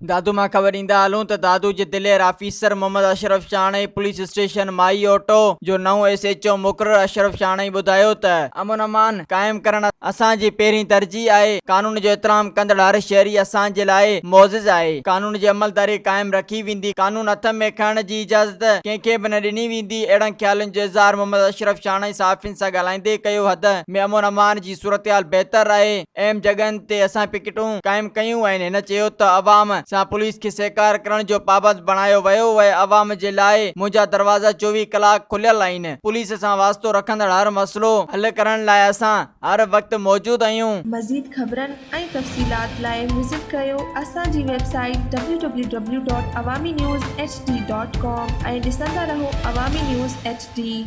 دادو مان خبر ڏيندا هلون ته دادو جي دلير officer Muhammad Ashraf Shahani police station Mai Auto جو نئون ايس ايڇ او مقرر اشرف شاهاڻي ٻڌايو ته امن امان قائم ڪرڻ اسان جي پهرين ترجيح آهي، قانون جو احترام ڪندڙ هر شهري اسان جي لاء معزز آهي، قانون جي عملداري قائم رکي ويندي، قانون هٿ ۾ کڻڻ جي اجازت ڪنهن کي به نه ڏني ويندي، اهڙن خيالن جو اظهار محمد اشرف شاهاڻي صحافين سان ڳالهائيندي ڪيو حد ۾ امن امان جي صورتحال بهتر آهي. اهم جڳهن تي اسان پڪيٽون قائم ڪيون آهن هن چيو ته عوام سان پوليس کي سهڪار ڪرڻ جو پابند بڻايو ويو اهي عوام جي لاء منهنجا دروازا 24 ڪلاڪ کليل آهن پوليس سان واسطو رکندڙ هر مسئلو حل ڪرڻ لاء اسان هر وقت موجود آهيون. مزيد خبرن ۽ تفصيلات لاء وزٽ ڪريو اسان جي website W W W dot Awami news H D dot com ۽ ڏسندا رهو عوامي نيوز ايڇ ڊي.